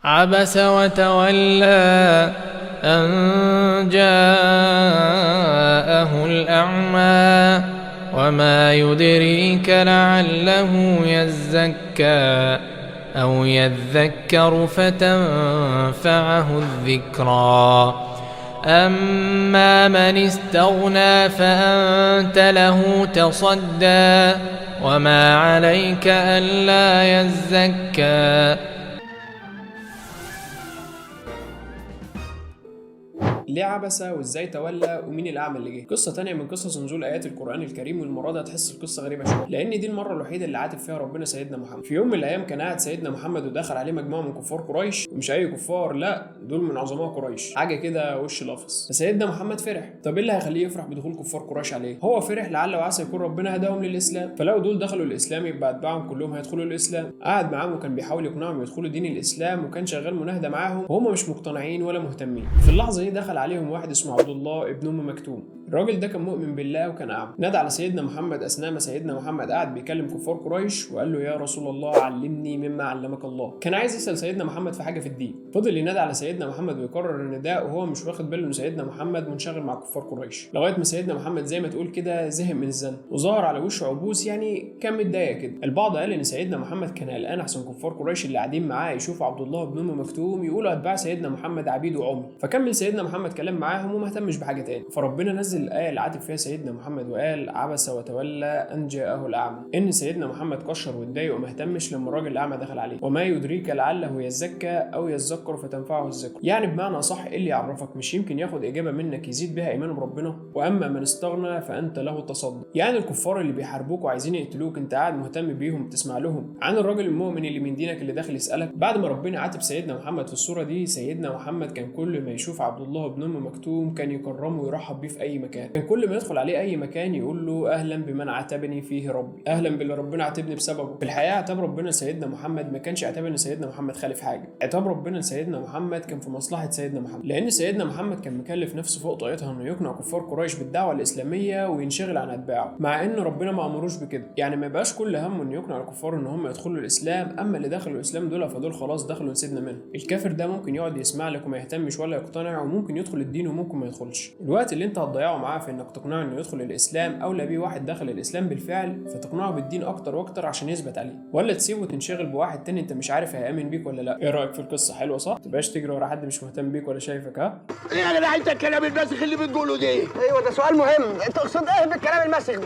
عبس وتولى أن جاءه الأعمى وما يدريك لعله يزكى أو يذكر فتنفعه الذكرى. أما من استغنى فأنت له تصدى وما عليك ألا يزكى. ليه عبس وازاي تولى ومين الاعمى اللي جه؟ قصة تانية من قصص نزول ايات القران الكريم، والمرة دي هتحس القصة غريبة شوية لان دي المرة الوحيدة اللي عاتب فيها ربنا سيدنا محمد. في يوم من الايام كان قاعد سيدنا محمد ودخل عليه مجموعة من كفار قريش، ومش اي كفار، لا دول من عظماء قريش، حاجة كده وش القفص. فسيدنا محمد فرح. طب ايه اللي هيخليه يفرح بدخول كفار قريش عليه؟ هو فرح لعل وعسى يكون ربنا هداهم للاسلام، فلو دول دخلوا الاسلام يبقى اتباعهم كلهم هيدخلوا الاسلام. قعد معاهم وكان بيحاول يقنعهم يدخلوا دين الاسلام، وكان شغال مناهده معاهم وهم مش مقتنعين ولا مهتمين. في اللحظة دي دخل عليهم واحد اسمه عبد الله ابن ام مكتوم. الراجل ده كان مؤمن بالله وكان اعمى. نادى على سيدنا محمد اثناء ما سيدنا محمد قاعد بيكلم كفار قريش وقال له يا رسول الله علمني مما علمك الله. كان عايز يسال سيدنا محمد في حاجة في الدين. فضل ينادى على سيدنا محمد ويكرر النداء وهو مش واخد باله ان سيدنا محمد منشغل مع كفار قريش، لغاية ما سيدنا محمد زي ما تقول كده زهق من الزن وظهر على وشه عبوس، يعني كان متضايق كده. البعض قال ان سيدنا محمد كان قلقان احسن كفار قريش اللي قاعدين معاه يشوفوا عبد الله بن ام مكتوم يقولوا اتباع سيدنا محمد عبيد وعمي. فكمل سيدنا محمد كلام معاهم وما اهتمش بحاجة تاني. فربنا نزل الايه اللي عاتب فيها سيدنا محمد وقال عبس وتولى ان جاءه الاعمى، ان سيدنا محمد كشر واتضايق وما اهتمش لما الراجل الاعمى دخل عليه. وما يدريك لعله يزكى او يذكر فتنفعه الذكر، يعني بمعنى صح ايه اللي يعرفك؟ مش يمكن ياخد اجابه منك يزيد بها ايمانه بربنا. واما من استغنى فانت له تصدى، يعني الكفار اللي بيحاربوك وعايزين يقتلوك انت قاعد مهتم بيهم تسمع لهم، عن الراجل المؤمن اللي من دينك اللي داخل يسالك. بعد ما ربنا عاتب سيدنا محمد في الصورة دي، سيدنا محمد كان كل ما يشوف عبد الله بن ام مكتوم كان يكرمه ويرحب بيه في اي مكان. كان كل ما يدخل عليه اي مكان يقول له اهلا بمن عاتبني فيه ربي، اهلا باللي ربنا عاتبني بسببه. في الحقيقة عتاب ربنا لسيدنا محمد ما كانش عتاب ان سيدنا محمد خالف حاجة، عتاب ربنا لسيدنا محمد كان في مصلحة سيدنا محمد، لان سيدنا محمد كان مكلف نفسه فوق طاقتها انه يقنع كفار قريش بالدعوة الاسلامية وينشغل عن اتباعه، مع ان ربنا ما امروش بكده. يعني ما يبقاش كل همه انه يقنع الكفار ان هم يدخلوا الاسلام، اما اللي دخلوا الاسلام دول فدول خلاص دخلوا سيدنا منهم. الكافر ده ممكن يقعد يسمع لك وما يهتمش ولا يقتنع، وممكن يدخل الدين وممكن ما يدخلش. الوقت اللي انت هتضيعه معاه في انك تقنعه انه يدخل الاسلام اولى بيه واحد دخل الاسلام بالفعل، فتقنعه بالدين اكتر واكتر عشان يثبت عليه، ولا تسيبه تنشغل بواحد تاني انت مش عارف هيامن بيك ولا لا. ايه رايك في القصة؟ حلوة صح؟ تبقاش تجري ورا حد مش مهتم بيك ولا شايفك. ها ايه يا جدع انت الكلام المسخ اللي بتقوله ده؟ ايوه ده سؤال مهم، تقصد ايه بالكلام المسخ ده؟